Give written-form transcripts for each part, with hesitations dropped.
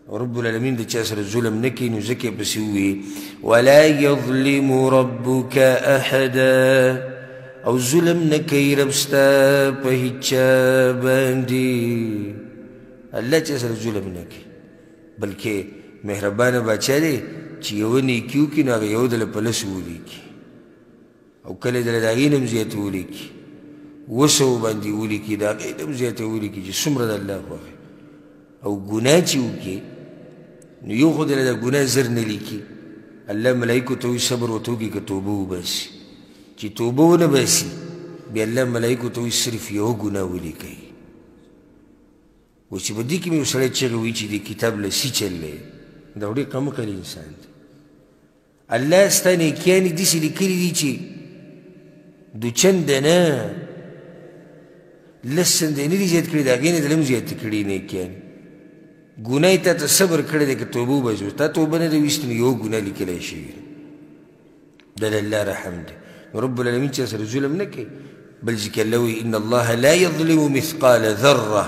رب العالمین د چا سره ظلم نه کوي، نو ځکه یې پسې وویې ولا یظلم ربک احدا، او ظلم نه کوي رب ستا په هیچا باندې. الله چا سره ظلم نه کوي، بلکې مهربانه باچا دی چې یوه نیکي وکړي نو هغه یو دله په لسو ولیکي، او کله دله د هغې نه هم زیاته ولیکي، 700 باندې ولیکي، د هغې نه هم زیاته ولیکي چې څومره د الله خوښ. او ګناه چې وکړي نو یو خو دله د ګناه زر نه لیکي، الله ملایکو ته وایي صبر ورته وکړي که توبه وباسي. چې توبه ونه باسي بیا الله ملایکو ته وایي صرف یوه ګناه ولیکئ. اوس چې په دې کې مې یو سړی چغې وایي چې دې کتاب له څه چل دی، دا خو ډېر کمعقل انسان دی. الله ستا نیکیانې داسې لیکلي دي چې دوچنده نه لس چنده یې نه دي زیات کړي، د هغې نه دې هم زیاتې کړي نیکیانې. ګناه یې تا ته صبر کړی دی که توبه وباسي، اوس تا توبه نه ده ویستې نو یوه ګناه لیکلی شوي. دا د الله رحم دی. نو رب العالمین چا سره ظلم نه کوي. بل ځای کې الله وایي ان الله لا یظلم مثقال ذره،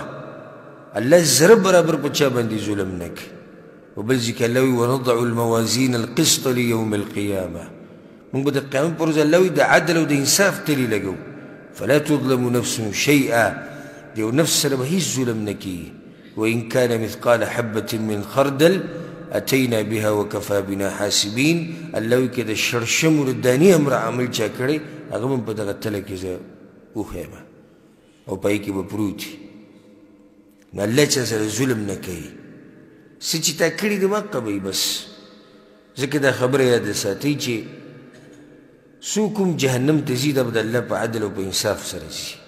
الله ذره برابر په چا باندې ظلم نه کوي. وبل ځای کې الله وایي ونضع الموازین القسط لیوم القیامه، موږ به د قیامت پر ورځ الله وایي د عدل او د انصاف تلې لګو. فلا تظلم نفس شیئا، د یو نفس سره به هیڅ ظلم نه کیږي. وإن كان مثقال حبة من خردل أتينا بها وكفى بنا حاسبين. الله وایي که د شړشمو د دانې هم را عمل چا کړی هغه به هم په دغه تله کې زه وښیم او په هغې کې به پروت وي. نو الله چا سره ظلم نه کوي، څه چې تا کړي دي مقه به وي بس. ځکه دا خبره یاده ساتئ چې څوک هم جهنم ته ځي دا به د الله په عدل او په انصاف سره ځي،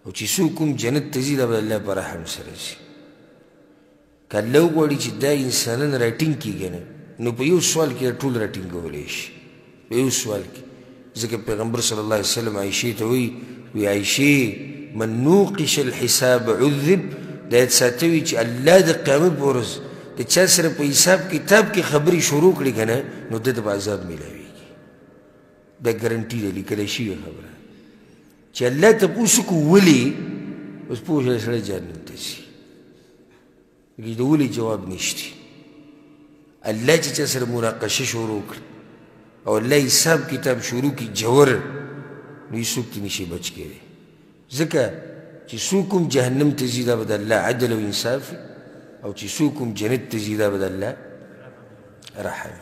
او چې څوک هم جنت ته ځي دا به د الله په رحم سره ځي. که الله وغواړي چې دا انسانان راټینګ کړي که نه، نو په یو سوال کې ټول راټینګولی شي، په یو سوال کې. ځکه پیغمبر صلی الله علیه وسلم عایشې ته وایي، وایي عایشې من نوقش الحساب عذب، دا یاد ساتوي چې الله د قیامت په ورځ د چا سره په حساب کتاب کې خبرې شروع کړي که نه، نو ده ته به عذاب میلاویږي. دا ګرنټي ده، لیکلی شوې خبره چې الله تپوس وکړو ولې، اوس پوه شی سړی جهنم ته ځي، د ولې جواب نشته. الله چې چا سره مناقشه شروع کړي او الله حساب کتاب شروع کړي جور، نو هېڅوک ترې نشي بچ کېدی. ځکه چې څوک هم جهنم ته ځي دا به د الله عدل او انصاف وي، او چې څوک هم جنت ته ځي دا به د الله رحم.